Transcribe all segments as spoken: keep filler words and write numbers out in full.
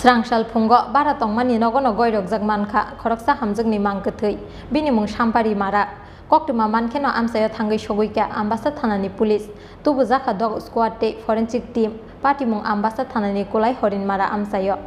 Srangsal phungo bara tongmani nogono goirokjak mankha khoroksa hamjwkni mang kwthwi, bini mung Sampari Marak. Koktwma mankheno amchaio thangwi sogwikha Ambasa thanani police. Tubujakha dog squad tei forensic team. Patimung Ambasa thanani Kulai Horinmara amchaio.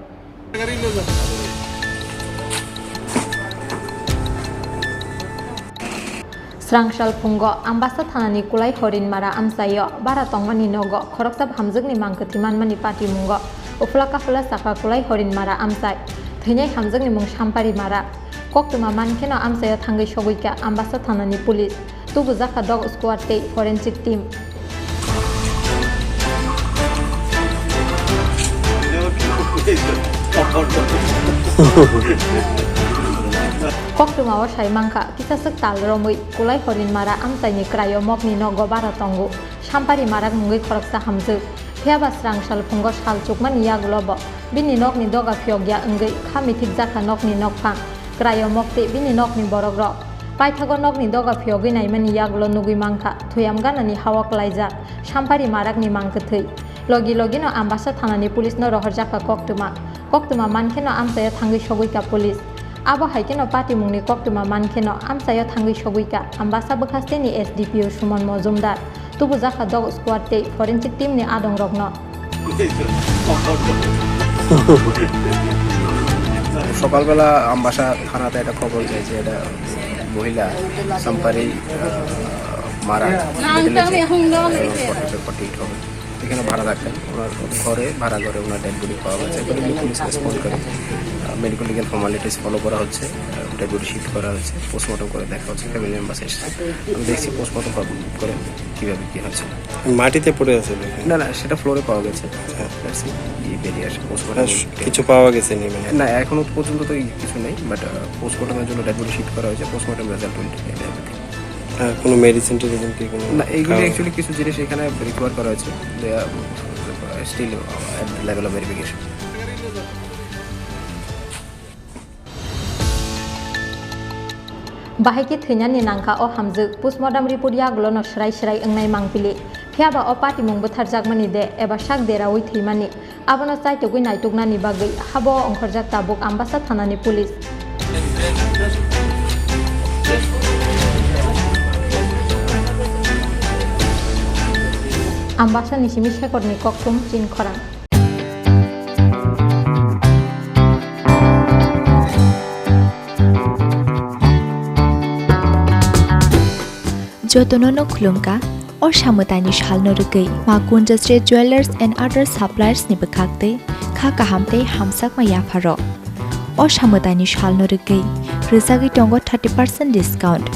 Srangsal phungo Ambasa thanani Kulai Horinmara amchaio bara tongmani nogo khoroksa hamjwkni mang kwthwi manmani patimungo uphla kaphla sakha Kulai Horinmara amchai. Thwinai hamjwkni mung Sampari Marak. Koktwma mankheno amchaio thangwi sogwikha Ambasa thanani police. Tubujakha dog squad tei forensic team. Koktwmao sai mankha, kisaswk tal romwi Kulai Horinmara amchaini kraio mokni nogo bara tongo. Sampari Marak mungwi khoroksa hamjwk. Phiyaba srangsal phungo sal chukmani yagulo bo bini nokni doga phiyokya wngwi kha mithikjakha nokni nokphang. Kraio mok tei bini nokni borokrok. Paithago nokni doga phiyogwi naimani yagulo nugwi mankha thuyam ganani hawa klaijak Sampari Marakni mang kwthwi. Logi logino Ambasa thanani policeno rohorjakha koktwma. Koktwma mankheno amchaio thangwi sogwikha police. Abo hai kheno patimungni koktwma mankheno amchaio thangwi sogwikha Ambasa bwkhasteni S D P O Suman Mojumdar. Tubujakha dog squad tei forensic team ni adongrokno. সকালবেলা আমবাসা থানাতে একটা খবর যায় যে একটা মহিলা সাম্পারি, আহ, মারা, ফর্টি ফোর, ফর্টি এইট হবে। এখানে ভাড়া থাকতেন, ওনার ঘরে, ভাড়া ঘরে ওনার ডেড বডি পাওয়া গেছে। এরপরে পুলিশ রেসপন্ড করে, আহ, মেডিকেল লিগ্যাল ফর্মালিটিস ফলো করা হচ্ছে, আহ, ডেড বডি শিফট করা হয়েছে, পোস্টমর্টম করে দেখা হচ্ছে, ফ্যামিলি মেম্বার্স এসেছে। আমি দেখছি পোস্টমর্টম করে কীভাবে কী হয়েছে। মাটিতে পড়ে আছে দেখে। না, না, সেটা ফ্লোরে পাওয়া গেছে। আচ্ছা। That's it। গিয়ে বেরিয়ে আসে, পোস্টমর্টম আর কিছু পাওয়া গেছে নি মানে? না, এখনো পর্যন্ত তো কিছু নেই, বাট, আহ, পোস্টমর্টমের জন্য ডেড বডি শিফট করা হয়েছে, postmortem result will tell everything. আর কোনো মেডিসিন টেডিসিন কি কোনো না, এইগুলি খাওয়া? অ্যাকচুয়ালি কিছু জিনিস এখানে রিকভার করা হয়েছে, they are still at the level of verification। Bahai khe thwinani nangkha o hamjwk, postmortem report yagulono swrai swrai wngnai mangpili. Phiyaba o patimung bwtharjakmani de eba sak deraui thwimani, abono chaitugwi naituknani bagwi habo o ongkhorjak tabuk Ambasa thanani police. Ambasani simi Shekhorni kokthum chin khorang. Jotono no khulumkha, o samwtaini salno rwgwi Ma Kunjasri Jewellers and Other Suppliers ni bwkhak twi kha kaham tei hamsakma yapharok. O samwtaini salno rwgwi rwjagwi tongo thirty percent discount.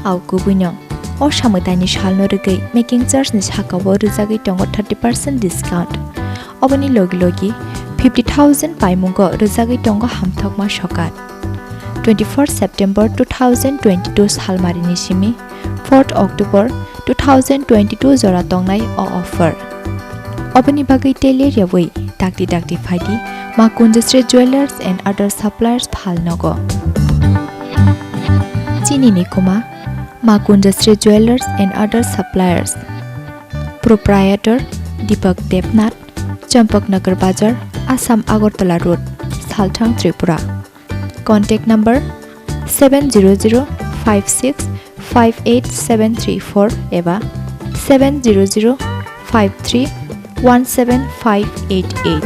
Au kubuino, o samwtaini salno rwgwi making charge ni sakao rwjagwi tongo thirty percent discount. Oboni logi logi fifty thousand paimungo rwjagwi tongo hamthokma sokat. Twenty-four September two thousand twenty-two salmarini simi fourth October two thousand twenty-two jora tongnai o offer. Oboni bagwi tei ler yaui dakti dakti phaidi Ma Kunjasri Jewellers and Other Suppliers Phalnogo. Chini ni kuma Ma Kunjasri Jewellers and Other Suppliers. Proprietor Deepak Debnath, Champaknagar Bazar, Assam Agartala Road, Salthang, Tripura. Contact number seven zero zero five six five eight seven three four eba seven zero zero five three one seven five eight eight.